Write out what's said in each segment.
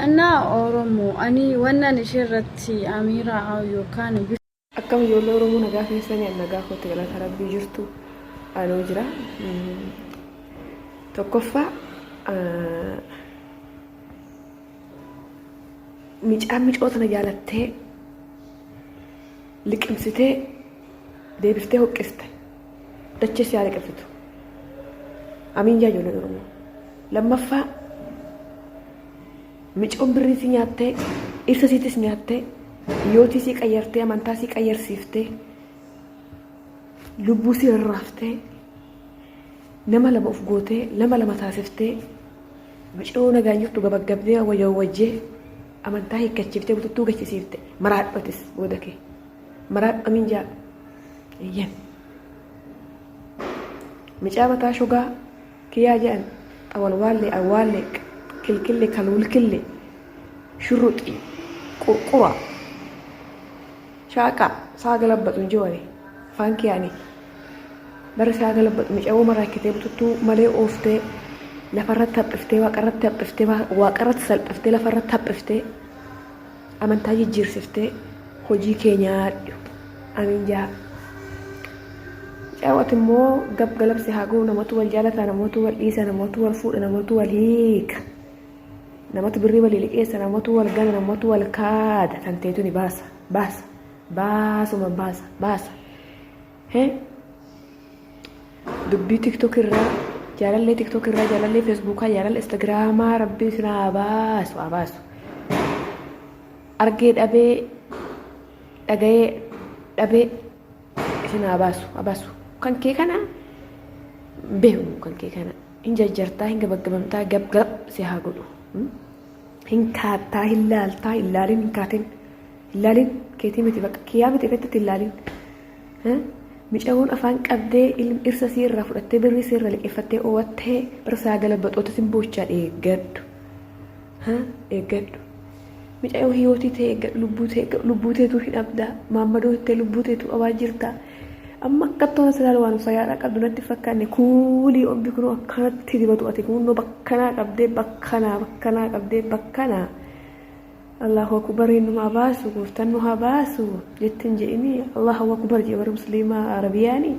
Innaa Oromoo ani wannan ishee irratti Amiiraa yookaan Akkam ijoollee Oromoo, nagaa keessanii? An nagaa kootti, galata Rabbii. Jirtu? Anoo jira. Tokkoffaa, micaan micoo tana jaalattee liqimsitee deebiftee hoqqiste, dachee si haa liqimsitu. Amiin jaa, ijoolleen Oromoo. Lammaffaa, micoon birrii si nyaattee, ibsa siitis nyaattee, yootii sii qayyartee, amantaa sii qayyarsiiftee, lubbuu sii rarraaftee, nama lama of gootee, lama lama taasiftee, micoo nagaan jirtu gabaggabdee wajjee amantaa hiikkachiiftee bututtuu gachisiifte, maraadhu. Atis booda kee maraadhu. Amiin jaa. Eeyyan, micaa mataa shogaa kiyyaa jedhan, xawalwaallee, awwaallee, kilkillee, kalwulkillee, shurruxii, qurqura, shaaqaa saa galabbatu hin jiwani afaan kiyaanii bara saa galabbatu. Micawoo maraakkitee bututtuu malee ooftee, lafarratti haphiftee, waaqarratti haphiftee, waaqarratti salphiftee, lafarratti haphiftee, amantaa jijjiirsiftee, hojii kee nyaadhu. Amiin jaa. Caawwati immoo gab galabsi haa ga'u. Namatu wal jaalata, namatu wal dhiisa, namatu wal fuudha, namatu wal hiika, namatu birrii walii liqeessa, namatu wal gana, namatu wal kaada. Tanteetu ni baasa, baasa, baasuma, baasa, baasa. Hee, dubbii TikTok irraa, jaalallee TikTok irraa, jaalallee Facebookaa, jaalallee Instagramaa, Rabbi isin haa baasu, haa baasu. Argee dhabee, dhagayee dhabee, isin haa baasu, haa baasu. Kan kee kana beeknu, kan kee kana hin jajjartaa, hin gabaggabamtaa, gab si haa godhu. Hin kaattaa, hin laaltaa, hin laalin, hin kaatin, hin laalin. Keetii miti, bakka kiyyaa miti, fettatti hin laalin. Micawoon afaan qabdee dhirsa sii irraa fudhattee, birrii sii irraa liqeeffattee, owattee bara saa galabaxoota sin boochaa, eeggadhu. Eeggadhu. Micayoo hiyootii ta'e eeggadhu, lubbuu ta'e eeggadhu, lubbuu teetuu hin abdaa. Maammadoo ta'e lubbuu teetuu qabaa jirta. Amma akka tola silaal waan fayyaadhaa qabdu natti fakkaanne. Kuulii ombi kunoo akkanatti dibatu, ati kunoo bakkanaa qabdee, bakkanaa bakkanaa qabdee bakkanaa. Allahu akbar, nu haa baasu gooftaan, nu haa baasu jettin je'ini. Allahu akbar jee warri musliimaa Arabiyaani.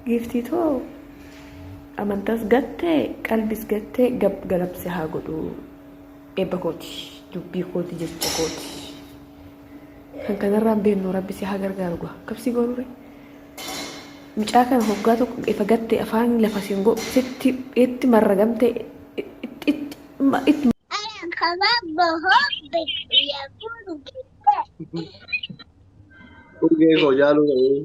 Giiftii too, amantaas gattee, qalbis gattee, gab galabse haa godhu. Eebba kooti, dubbii kooti, jecha kooti. Kan kanarraan beeknu, Rabbi si haa gargaaru gaa. Kabsii goonure. Mucaa kana hoggaa tokko ifa gattee afaan lafa siin godhu sitti itti marragamtee itti itti itti. أنا كمان بحبك يا بنتي. Urgee koo jaaluu ta'ee.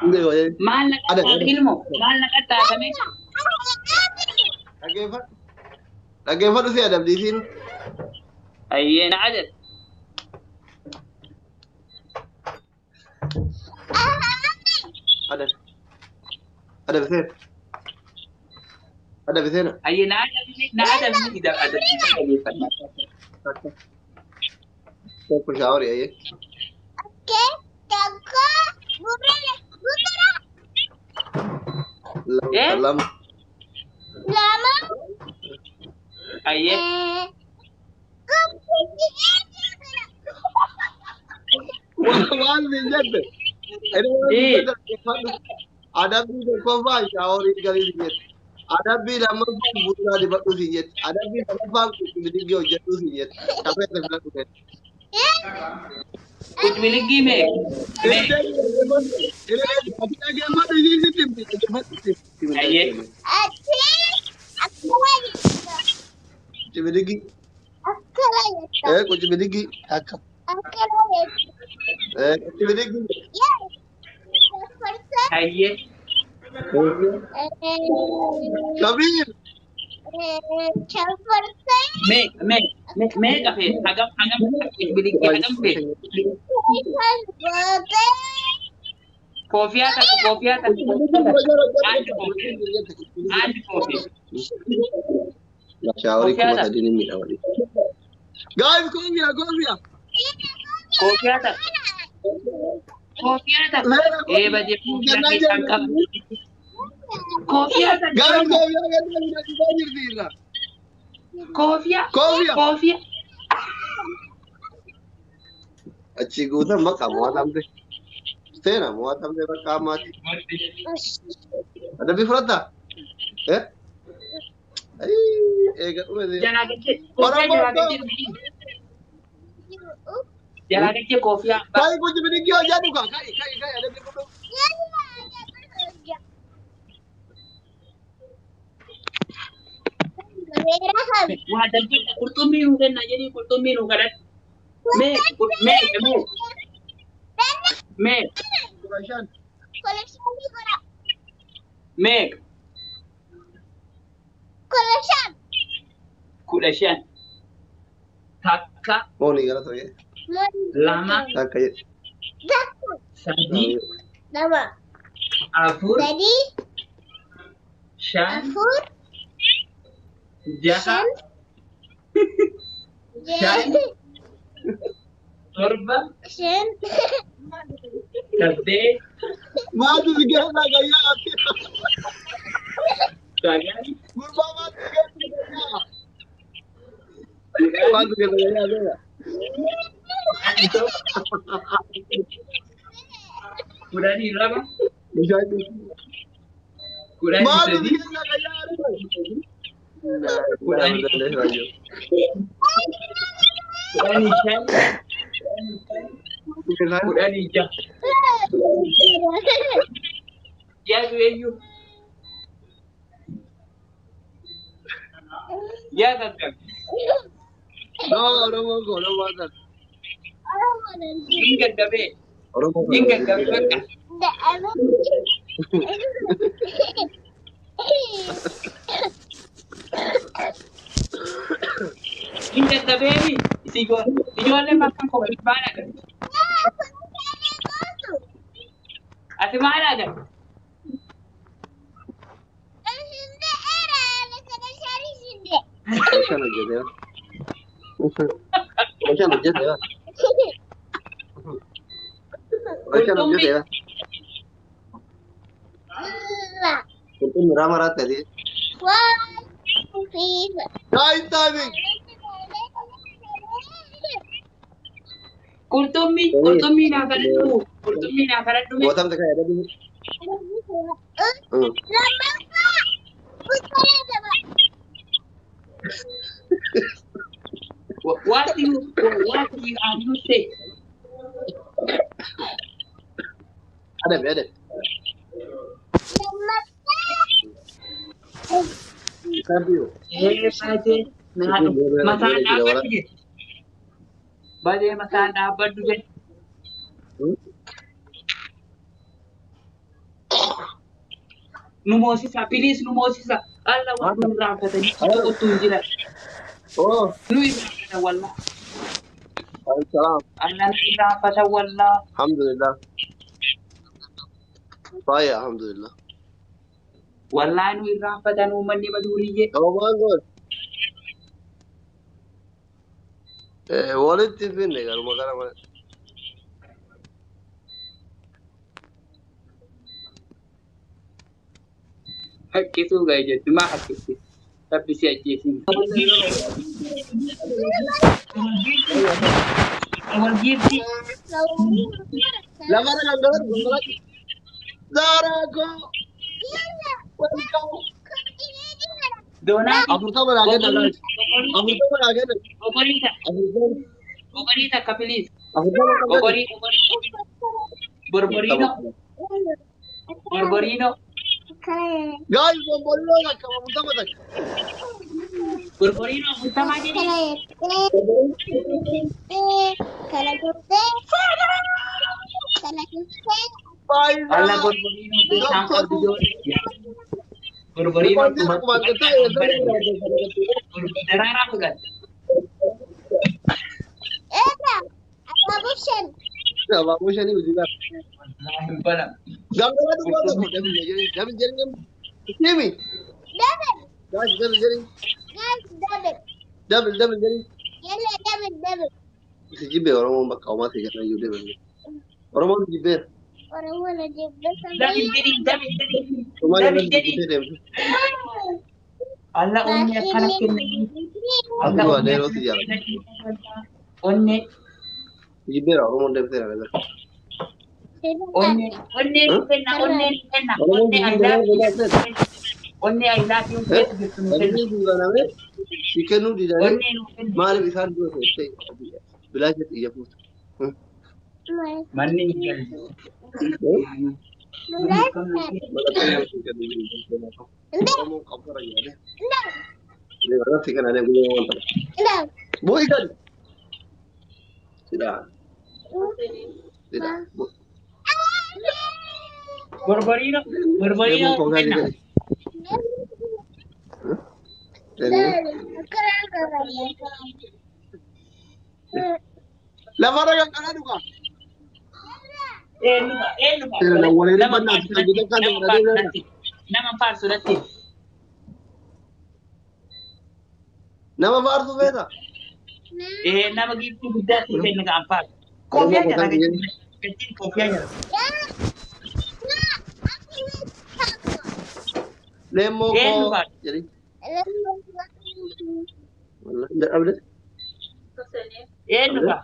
Urgee koo jaaluu. Maal na Ada. qaxxaate ilmoo? Maal na qaxxaatame? Dhaggeeffadhu. Dhaggeeffadhu, si adabdiisiin. Ayyee, na adab. Adab. Adabiseen. Adabiseen. Ayyee, na adabni, na adabni ida adabni dhaggeeffadha. Tokko shaaworii ayyee. Okay, tokko gurra gurra. Lama. Eh? Lama. Lama. Ayyee. Waan min jette. Inni waan min jette, dhaggeeffadhu. Adabbii tokkoffaan shaaworii galii si jette. Adabbii lammaffaan bu'uuraa dibadhu si jette. Adabbii sadaffaan qulqullinni hojjedhu si jette. Kafeessa filadhu jette. Qulqulliggii meeqa? Meeqa? Ati dhaggeeffadhu, isiin sitti himti, dhaggeeffadhu. Ayyee. Ati akkana jetta. Cibiligi. Akkana jetta. Eh, qucibiligi akka. Akkana jetta. Eh, qucibiligi. Yes. Farsa. Ayyee. Kabiir. Farsa. Meeqa meeqa meeqa feete? Hagam hagam qulqulliggii hagam feete? Koofiyaa takka, koofiyaa takka, koofiyaa takka. Andi koofiyaa. Andi koofiyaa. Shaaworii Koofiyaa kuma takka. sadii ni miidha waliin. Guys, koofiyaa, koofiyaa. Koofiyaa takka. Koofiyaa takka. Ee badee, koofiyaa keessaan qaba. Koofiyaa takka. Guys, koofiyaa kennaa jirti irraa. Koofiyaa. Koofiyaa. Koofiyaa. Achi guutan bakka mo'atamte. Seena mo'atamte bakka ammaati. Adabbii fudhattaa? Eh? Eega dhume seena. Jalaa gajjee. Koofiyaa jalaa gajjee. Jalaa gajjee koofiyaa. Kai kuji bidiggi hojjedhu kaa kai kai kai adabbii fudhu. Waa daldala qurxummii nuu kenna jedhii qurxummii nuu kadhadhu. Mee mee mee mee 15. mee 15. Takka Mooni gara ta'e. lama Takka jedhe. sadii afur shan jaha shan torba saddeet Maaltu si keessa gayyaa? sagal Gurbaa maaltu si keessa gayyaa? Maaltu keessa gayyaa seena? 11, Bishaan dhufu. kudhanii Maaltu si sadii keessa gayyaa? 14, 15, 16. Yaadu eenyu? Yaa gaggabe. No, Oromoon koo Oromoo haasa'an. Hin gaggabee. Oromoo Hin gaggabe bakka. Hin gaggabeemi. Ijoolleen bakka koo maal agartu? Ati maal agartu? Bishaan hojjetee. Bishaan hojjetee. Bishaan hojjetee. Qurxummii raama raatti adii. Time timing. Qurxummii qurxummii naa kadhadhu. Qurxummii naa kadhadhu. Mootamte kan yaadatu. What you are you say? Adabi adabi. Isaan biyyoo. Ee baatee mataan dhaabbadhu jedhe. Baatee mataan dhaabbadhu jedhe. Nu moosisa please nu moosisa. Alla waan nu irraanfatanii tokkotu hin jiran. Oh, Nu irraanfatan wallaa. salaam. Alla nu irraanfatan wallaa. Alhamdulillah. Faaya alhamdulillah. Wallaa nu irraanfatan uummanni baduuriyyee. Oromoon kun walitti finne garuma gara mana. Haqqisuu gahe jettu maa haqqisti? Rabbi si ajjeesin. Wal giifti. Lamarra kan galan gangalatti. Zaaraa koo. Welcome. Doonaati. 40 naa kenna guys. 40 naa kenna. Boqorii takka. 40. Boqorii takka please. 40 qabdan. Boqorii. Borborino. Borborino. Guys, bombolino takka 40 takka. Borborino 40 jedhi. Alla Faayidaa. borborino keessaan qabdu ijoollee. Borborino daraaraa fudhatte. Abaaboo shanii hojii gaara. Wallaahi hin balamu. Gangalatu waan tokko double jedhi double jedhi Simi. Guys, double jedhi double double jedhi. Si jibbee Oromoon bakka homaa si kenna iyyuu double. Oromoon si jibbeera. Double jedhi double jedhi. Homaa Double jedhan si jedhi. jibbee deemtu. Alla onni akkana kennanii. Akka Abduu onnee adeeroo si akkanatti jaalladha. hidhachuu onnee Jibbeera Oromoon deebisee na bira. onnee onnee nu kenna onnee nu kenna Oromoon onnee I jibbii love you ganamee sodaatteet. onnee I love you keessa jirtu nu kenna Sabni kun ganamee si kennuu didanii onnee nu kenna maaliif isaan dura teessee bilaashetti ija fuutu. manni hin galu. Mallattoo nama si kennuu didanii. Oromoon qabsara yaadee. Irratti kan ani guyyaa waan ta'e. Bu'i gadi. Sidhaa. Sidhaa. Borboriino borboriino Deemuun nu kookaa kenna. gadi. Deemuu. Lafarra qaqqalaa dhugaa. Eenyufa eenyufa Seera waliin nama dhibbannaaf faarsu kan natti jedhan kan nama dabalatee faarsu jira. natti nama faarsu natti. Nama faarsu feeta. Ee nama giiftii guddaa sii kenna kan faarsu. Oromoo Koofiyaa jala kookaan gachiin jennu. gachiin koofiyaa jala. Leemmoo koo Eenyufa jedhi. Wallahi dadhabde. eenyufa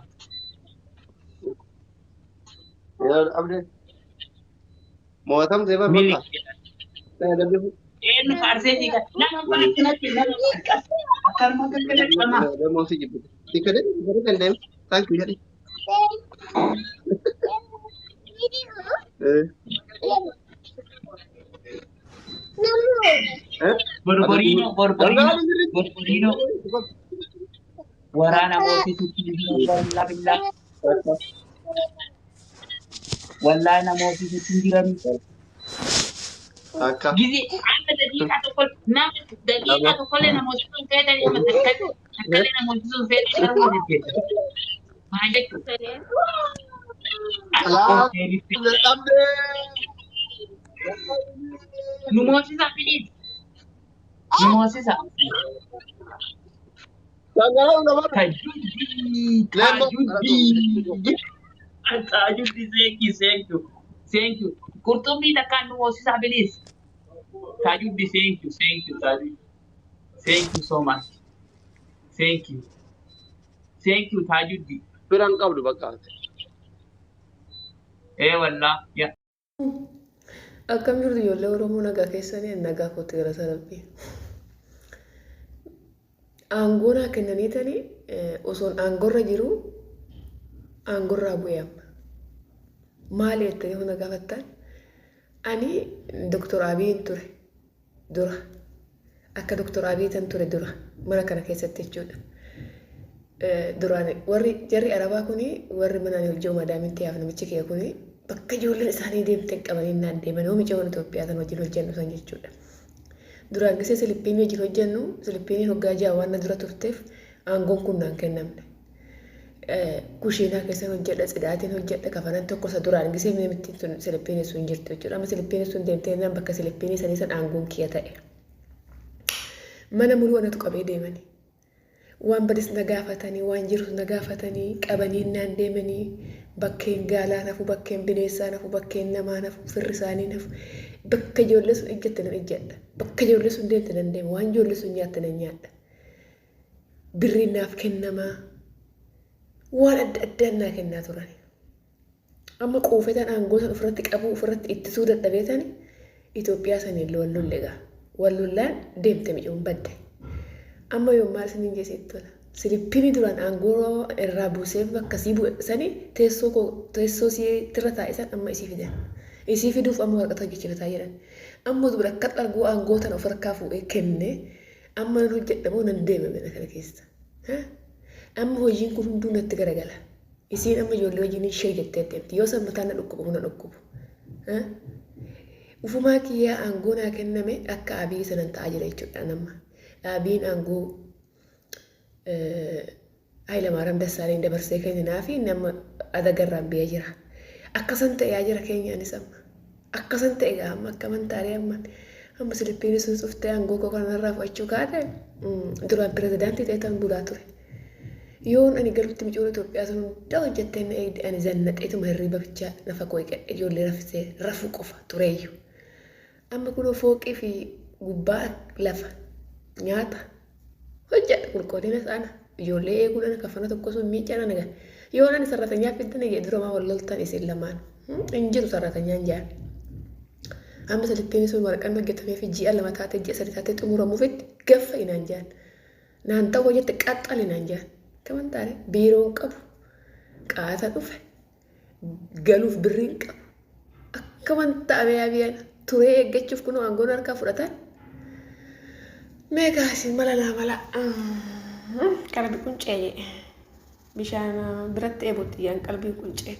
Yaa dadhabde. Moo'atamtee bar bakka. milik jedha. Dadhabde. Eenyu faarsee sii kenna nama faarsu natti nama faarsu akkanuma gaggalagalamaa. Leemmoo si jibbite. Si kennee gara kan deemu. Thank you jedhi. Eh. Eh. Borboriino borboriino Daldala sirriitti. borboriino waraana mootiitu billaa billaa wallaa namootiitu hin jiran. Akka. Gizi amma daqiiqaa tokko nama daqiiqaa tokkollee namoota sun feetanii amma takka takkallee namoota sun feetanii garuu jechuudha. Maal jechuudha? Alaa. Dadhabde. Nu moosisa please. Nu moosisa. Dhangala'oo lafarra. Tajuddii Leemmoo. tajuddii tajuddii thank you thank you thank you. Qurxummii takkaan nu moosisa please. Tajuddii thank you thank you tajuddii. Thank you so much. Thank you. Thank you tajuddii. Biraan qabdu bakka. Ee wallaa yaa. Akkam jirtu ijoollee Oromoo nagaa keessanii ani nagaa kootti galata rabbii. Aangoo naa kennanii tani osoon aangoorra jiru aangoorraa bu'e amma. Maali jettanii hunda gaafattan ani Doktor Abiyyiin ture dura akka Doktor Abiyyi tan ture dura mana kana keessatti jechuudha. Duraan warri jarri Arabaa kuni warri manaan hojii madaamiin ta'eef namichi kiyya kuni bakka ijoolleen isaanii deemte qabanii naan deeman oomi ce'oon Itoophiyaa tan wajjin hojjennu san jechuudha. Duraan gisee Silippiinii wajjin hojjennu Silippiiniin hoggaa ja'a waan na dura turteef aangoon kun naan kennamne. Kushiinaa keessan hojjedha, tsidaatiin hojjedha, kafanan tokko isa duraan gisee namittiin sun Silippiinii sun jirti jechuudha. Amma Silippiinii sun deemtee naan bakka Silippiinii sanii san aangoon kiyya ta'e. Mana muluu anatu qabee deemani. Waan badis na gaafatanii, waan jirus na gaafatanii, qabanii naan deemanii, bakkeen gaalaa nafu, bakkeen bineensaa nafu, bakkeen namaa nafu, firri isaanii nafu. Bakka ijoollee sun ijjatte nan ijjadha. Bakka ijoollee sun deemte nan deema. Waan ijoollee sun nyaatte nan nyaadha. Birriin naaf kennamaa. Waan adda addaan naa kennaa turan. Amma quufetan aangoo san ofirratti qabuu ofirratti ittisuu dadhabeetani Itoophiyaa saniin wal lolle gaa. Wal lollaan deemte micoon badde. Amma yoon maal isiniin jeesee tola. Silippiinii duraan aangoo irraa buusee bakka sii bu'e sani teessoo koo teessoo siitirra taa'e san amma isii fidan. Isii fiduuf amma waraqata hojjechiifataa jiran. Amma dubra akka dharguu aangoo tana of harkaa fuudhee kenne amma nan hojjedha moo nan deema mana kana keessa. Amma hojiin kun hunduu natti garagala. Isiin amma ijoollee wajjin ishee jettee deemti. Yoo san mataan na dhukkubu na dhukkubu. Ufumaa kiyyaa aangoo naa kenname akka Abiy sanan ta'aa jira jechuudha nama. Abiyin aangoo Hayilamaariyaam Dassaaleny dabarsee kenninaa fi nama adagarraan biyya jira. Akkasan ta'ee jira keenyaanis amma. Akkasan ta'e gaa amma akka amantaalee amma. Amma Silippiinii sun cuftee aangoo koo kanarraa fudhachuu kaate duraan pirezidaantii ta'e tan bulaa ture. Yoon ani galutti micoon Itoophiyaa sun hundaa hojjettee na eegde ani zannaxeetuma hirriiba bichaa lafa koo eegadhe ijoollee rafisee rafuu qofa tureeyyu. Amma kunoo fooqii fi gubbaa lafa nyaata. Hojjedha qulqullina sana ijoollee eeguun ana kafana tokko sun miicana naga. Yoo nani sarratanyaa fiddan jedhe dura wal loltan isin lamaan. Hin jiru sarratanyaan jaan. Amma salittiin sun waraqaan hojjetamee fi ji'a 2 taatee ji'a 3 taatee xumuramuufitti gaffa inaan jaan. Naan ta'u jette qaxxali naan jaan. Kaman taane biiroon qabu qaata dhufe galuuf birriin qabu. Akka wanta abiyaa biyyan turee eeggachuuf kunoo aangoon harkaa fudhatan. Mee kaasi mala naa mala. Qalbii quncee jedhe. Bishaan biratti eebutti yaan qalbii quncee.